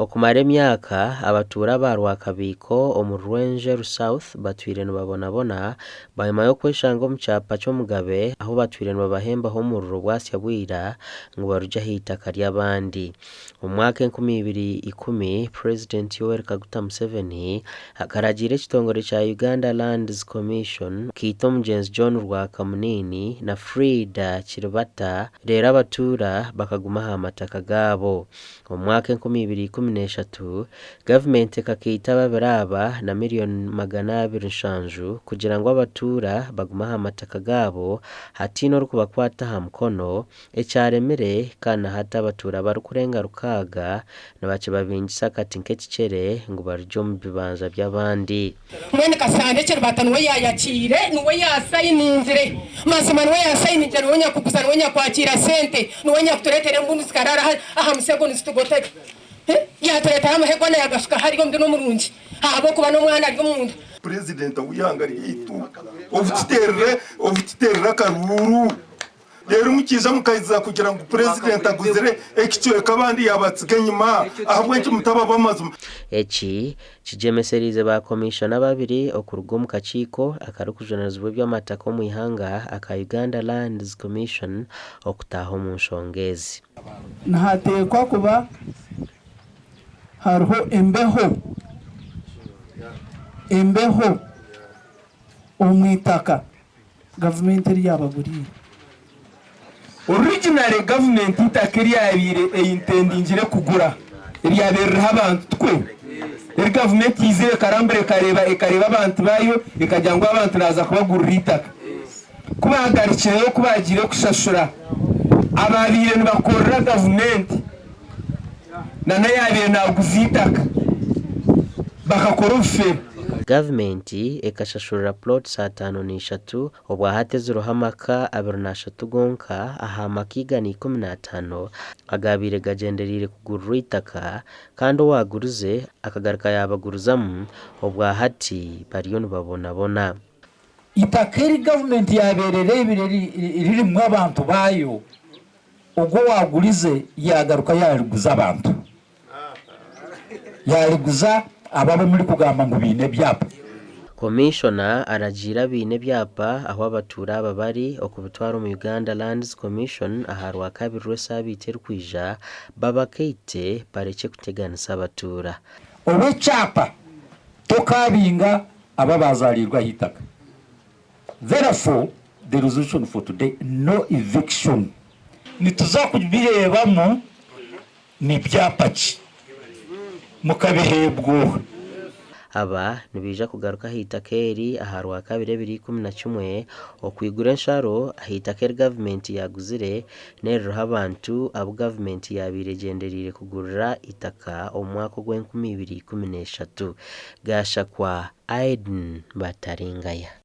Okumara emyaka, abatuura ba Rwakabiiko omuri Rwenjeru South batwire nibabonabona bwanyima y'okweshanga omu kyapa ky'Omugabe ahu batwire nibabahembaho omuriro bwasya bwira ngu barugye ah'eitaka ry'abandi. Omu mwaka 2010, Purezidenti Yoweri Kaguta Museveni akaragiira ekitongore kya Uganda Lands Commission kiite omugyenzi John Rwakamuniini na Frida Kiribata reero abatuura bakaguma aha mataka gaabo. Omu mwaka 2013, gavumenti ekakaita ababiri aba na miriyoni 270 kugira ngu abatuura bagume aha mataka gaabo hataine orikubakwata aha mukono, ekyaremire kandi na hati abatuura barikurenga rukaaga nibakibabingisa akati nk'ekikyere ngu barugye omu bibanja by'abandi. Mbwenu Kasande Kiribata niwe yaayakiire, niwe yaasayininzire. Mazima niwe yaasayininzire, niwe nyakuguza, niwe nyakwakiira sente, niwe nyakutureetera embundu zikaraara aha musego nizitugotega. Yaatureetera amahe goona yaagashuka hariya omubi n'omurungi ahabw'okuba n'omwana ari omunda. Purezidenta w'eihanga ryaitu obututeerire akaruuru. Reero mukiija mukaija kugira ngu purezidenti aguzire ekicweka abandi yaabatsiga enyima, ahabw'enki mutaba ab'amazima? Eki kigyemesereize ba komishona babiri okuruga omu kakiiko akarikujunanizibwa eby'amataka omu ihanga aka Uganda Lands Commission okutaaha omu nshonga ezi. Nihateekwa kuba hariho embeho, embeho omu itaka. Gavumenti eri yaabaguriire. Originally gavumenti eitaka eryabaire eyintendingire kugura eryabaire ririho abantu tikwe? Eri gavumenti yaizire ekarambura ekareeba ekareeba abantu baayo ekagira ngu abantu naaza kubagurira eitaka. Ku baagarukireyo ku baagiire kushashura abaabaire nibakorera gavumenti na n'ayaabaire naaguza eitaka bakakora obufere. Gavumenti ekashashurira plots 53 obwahati eziriho amaka 23 gonka aha maka 115 agaabaire gagyendereire kugurirwa eitaka kandi owaagurize akagaruka yaabagurizamu obwahati bariyo nibabonabona. Eitaka eri gavumenti yaabaire ereebire ririmu abantu baayo, ogwo owaagurize yaagaruka yaariguza abantu. Yaariguza abo abu murikugamba ngu baine ebyapa. Komishona aragiire abaine ebyapa ahu abatuura aba bari okubitwara omu Uganda Lands Commission aha Rwakabiri rw'esaabiiti erikwija babakaite barekye kuteganisa abatuura. Ow'ekyapa tokaabinga abo abaazaariirwe aha itaka. Therefore, the resolution for today, no eviction. Nituza kubireebamu Ni byapa ki? Mukabiheebwa oha? Aba nibaija kugaruka aha itaka eri aha Rwakabiri ebiro 11 okwigura ensharo aha itaka eri gavumenti yaaguzire n'eririho abantu abu gavumenti yaabaire egyendereire kugurira itaka omu mwaka ogw'enkumi ibiri ikumi n'eshatu. Gashakwa Aiden Bataringaya.